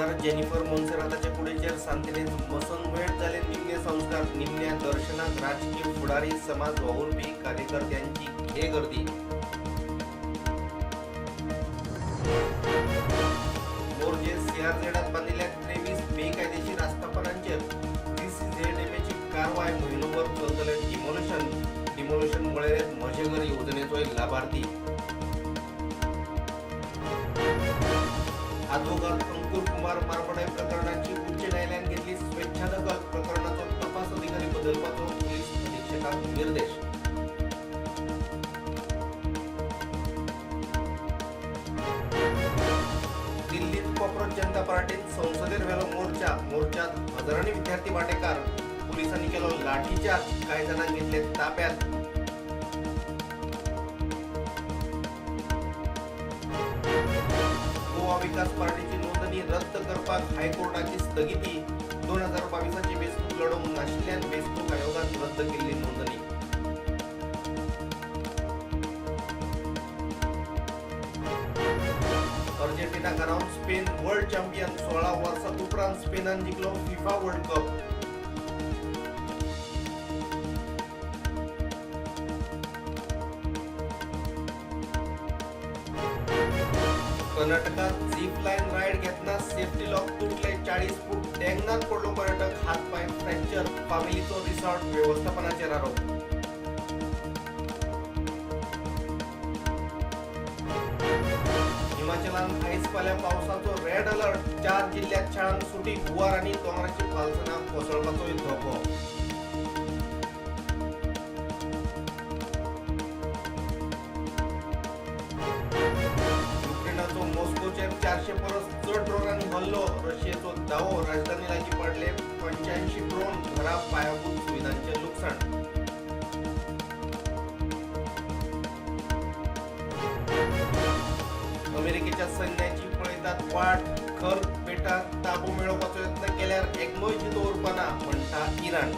आमदार जेनिफर मोन्सेराताचे कुडीचेर सांतिनेज मसणभुंयेंत जाले निमणे संस्कार. निमण्या दर्शनाक राजकीय फुडारी, समाज वावुरपी, कार्यकर्त्यांची घे गर्दी. मोरजे सीआरझेडात बांदिल्ल्या 23 बेकायदेशीर आस्थापनांचेर सीसीझेडएमएची कारवाय. म्हयनोभर चलतलें डिमोलिशन. डिमोलिशन वळेरेंत म्हजें घर येवजणेचोय लाभार्थी. आदवोगाद अंकुर कुमार मारबडाय प्रकरणाची उच्च न्यायालयान घेतली स्वेच्छा दखल. प्रकरणाचो तपास अधिकारी बदलपाचो पुलीस अधीक्षकांक निर्देश. दिल्लीत कॉकरोच जनता पार्टीन संसदेर व्हेलो मोर्चा. मोर्चात हजारांनी विद्यार्थी वांटेकार. पुलिसांनी केलो लाठीचार्ज, कांय जाणांक घेतले ताब्यात. गोवा विकास पार्टीची नोंदणी रद्द करपाक हायकोर्टाची स्थगिती. 2022ची वेंचणूक लढोवंक नाशिल्ल्यान वेंचणूक आयोगान रद्द केल्ली नोंदणी. अर्जेंटिनाक हरावन स्पेन वर्ल्ड चॅम्पियन. 16 वर्सां उपरांत स्पेनान जिखलो फिफा वर्ल्ड कप. कर्नाटकात झीप लायन रायड घेतना सेफ्टी लॉक तुटले. 40 फूट देंगणात पडलो पर्यटक, हात पांय फ्रॅक्चर. फामिलीचो रिसॉर्ट व्यवस्थापनाचेर आरोप. हिमाचलान आयज फाल्यां पावसाचो रेड अलर्ट. 4 जिल्ह्यात शाळांक सुटी. हुंवार आनी दोंगराची पालसणां कोसळपाचोय धोको. युक्रेनाचो मॉस्कोचेर 400 परस चड ड्रोनांनी हल्लो. रशियेचो दावो, राजधानी लागीं पडले 85 ड्रोन. घरां, पायाभूत सुविधांचें लुकसाण. अमेरिकेच्या सैन्याची पळयतात वाट. खर बेटार ताबो मेळोवपाचो यत्न केल्यार एकलोय जितो उरपाना, म्हणटा इराण.